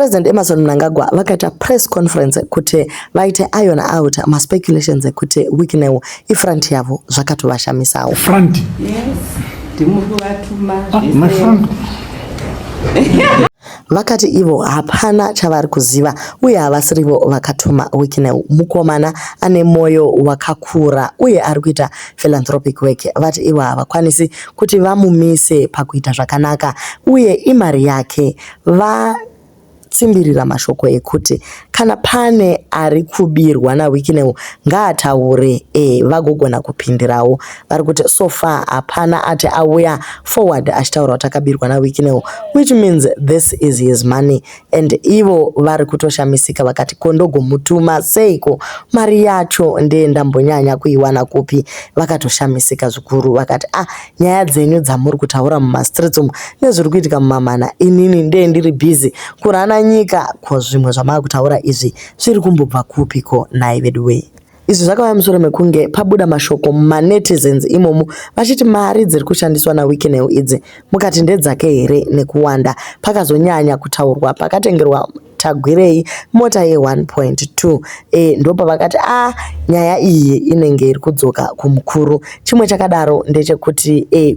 President Emmerson Mnangagwa vakaita press conference kuti vaite iron out maspeculations ekuti Wicknell ifront yavo zvakatovashamisawo. Front. Yes. Ndimuri kuvatuma Ah, my front. Vakati ivo hapana chavari kuziva uye havasirivo vakatuma Wicknell. Mukomana ane moyo wakakura uye ari kuita philanthropic work. Vati ivo havakwanisi kuti vamumise pakuita zvakanaka uye imari yake. Vatsimbirira mashoko ekuti kana pane ari kubirwa naWicknell ngaataure e, vagogona kupindirawo. Vari kuti so far hapana ati auya forward achitaura kuti akabirwa naWicknell, which means this is his money and ivo vari kutoshamisika vakati ko ndogomutuma seiko mari yacho ndiye ndambonyanya kuiwana kupi. Vakatoshamisika zvikuru vakati ah, nyaya dzenyu dzamuri kutaura mumastreets umu nezviri kuitika mumamana, inini ndee ndiri busy kurana nyika, ko zvimwe zvamaakutaura izvi zviri kumbobva kupiko nhai veduwee. Izvi zvakauya mushure mekunge pabuda mashoko mumanetizens imomo vachiti mari dziri kushandiswa naWicknell idzi mukati ndedzake here nekuwanda. Pakazonyanya kutaurwa pakatengerwa Tagwirei mota ye1.2 e, ndopavakati a ah, nyaya iyi inenge iri kudzoka kumukuru. Chimwe chakadaro ndechekuti e,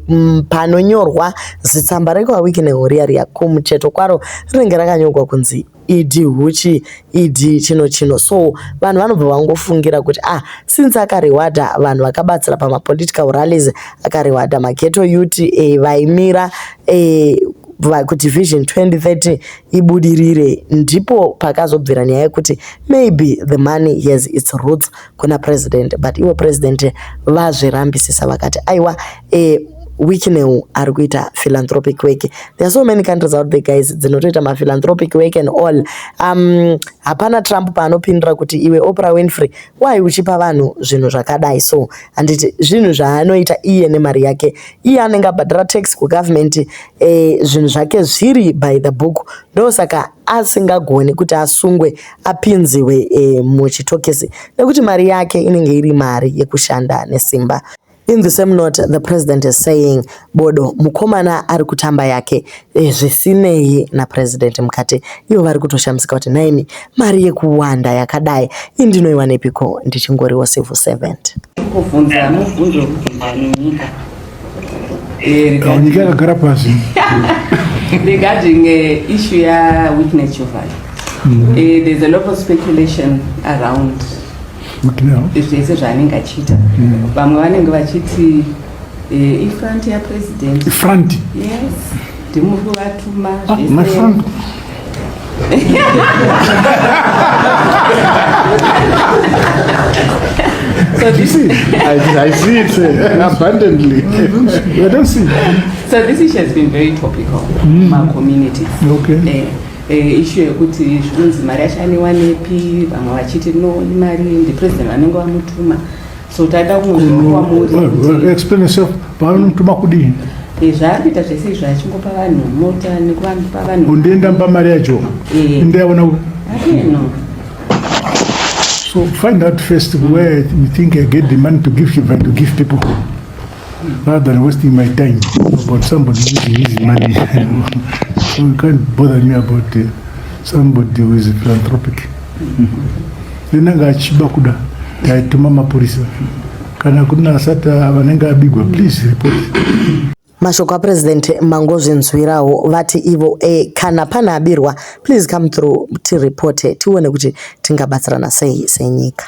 panonyorwa zitsamba rekwaWicknell riya riya kumucheto kwaro rinenge rakanyorwa kunzi ED huchi ED chino chino, so vanhu vanobva vangofungira kuti ah, since akarewada vanhu vakabatsira pamapolitical rallies, akarewada maghetto youth e, vaimira e, kuti Vision 2030 ibudirire, ndipo pakazobvira nyaya yekuti maybe the money has its roots kuna president. But ivo president vazvirambisisa vakati aiwa, e, Wicknell ari kuita philanthropic work. There are so many countries out there guys dzinotoita maphilanthropic work and all. Hapana Trump paanopindura kuti iwe Oprah Winfrey, why uchipa vanhu zvinhu zvakadai? So handiti zvinhu zvaanoita iye nemari yake, iye anenge abhadhara tax kugovernment, eh, zvinhu zvake zviri by the book, ndosaka asingagoni kuti asungwe apinziwe eh, muchitokisi nekuti mari yake inenge iri mari yekushanda nesimba. In the same note, the president is saying bodo mukomana ari kutamba yake eh, zvisinei napresident mukati. Ivo vari kutoshamisika kuti naimi mari yekuwanda yakadai indinoiwanepiko ndichingoriwo civil servant. Kubvunza mubvunzo wekubvunza nenyika. Eh, Nyika yakagara pasi. Regarding issue ya Wicknell Chivayo, there's a lot of speculation around Wicknell. Zvese zvaanenge achiita. Vamwe vanenge vachiti ifront yapresident. Front. Yes, ndimuri kuvatuma Ah, my zvese. front. So You this, see? I see it abundantly. I don't see. So this issue has been very topical mumacommunities. Issue yekuti zvinonzi mari yacho anoiwanepi, vamwe vachiti no, imari ndipresident vanenge vamutuma, so tada kunzwa kwamuri kuti Explain yourself. Vanotuma kudii? Zvaari kuita zvese izvo, achingopa vanhu mota nekupa vanhu Undienda mpa mari yacho. Eh. Ndaona. Apeno. So find out first where you think I get the money to give you, to give people, rather than wasting my time about somebody using his money. So you can't bother me about somebody who is philanthropic. Rinenge achiba kuda taituma mapurisa kana kuna asati vanenge abigwa, please report. Mashoko apresident mangozvinzwirawo, vati ivo e, kana pane abirwa, please come through tiripote tione kuti tingabatsirana sei senyika.